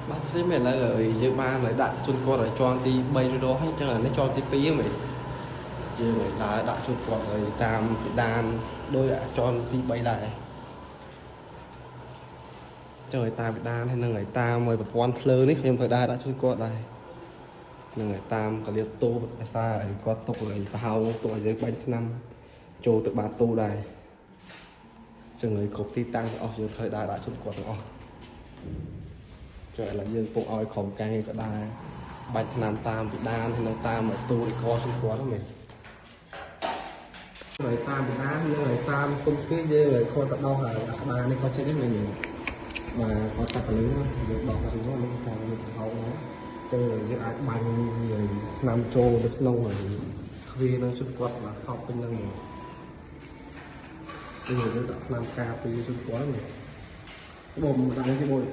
បាទស្រីមែនឥឡូវយើងបានឲ្យដាក់ជូនគាត់ឲ្យជាន់ទី3ឬដល់ហើយចឹងអានេះជាន់ទី2ហ្នឹងមែនយើងឲ្យដើរដាក់ជូនគាត់ឲ្យតាមពីដានដោយជាន់ទី3ដែរចឹងឲ្យតាមពីដានហើយនឹងឲ្យតាមឲ្យប្រព័ន្ធភ្លើងនេះខ្ញុំត្រូវដើរដាក់ជូនគាត់ដែរនឹងឲ្យតាមកលៀបទូភាសាឲ្យគាត់ទុកឲ្យប្រហោងទុកឲ្យយើងបាញ់ឆ្នាំចូលទៅបាតទូដែរចឹងឲ្យគ្រប់ទីតាំងទាំងអស់យើងត្រូវដើរដាក់ជូនគាត់ទាំងអស់ចុះឥឡូវយើងពុកឲ្យក្រុមការងារក៏ដែរបាច់ឆ្នាំតាមពីដានហើយនឹងតាមទូរីកជូនគាត់ហ្នឹងមែនហើយតាមពីដាននឹងឲ្យតាមគុំគ្នាយើងឲ្យគាត់ទៅដោះអាក្បាលនេះគាត់ចេញហ្នឹងមែនបាទគាត់តាក់កលឹងយើងដោះទៅនេះតាមយើងប្រហោងហ្នឹងចឹងយើងអាចបាញ់ឆ្នាំចូលទៅក្នុងហើយទ្វារនឹងជូនគាត់បាទសពពេញហ្នឹងចឹងយើងដាក់ឆ្នាំការពីជូនគាត់ហ្នឹងបងដាក់នេះបង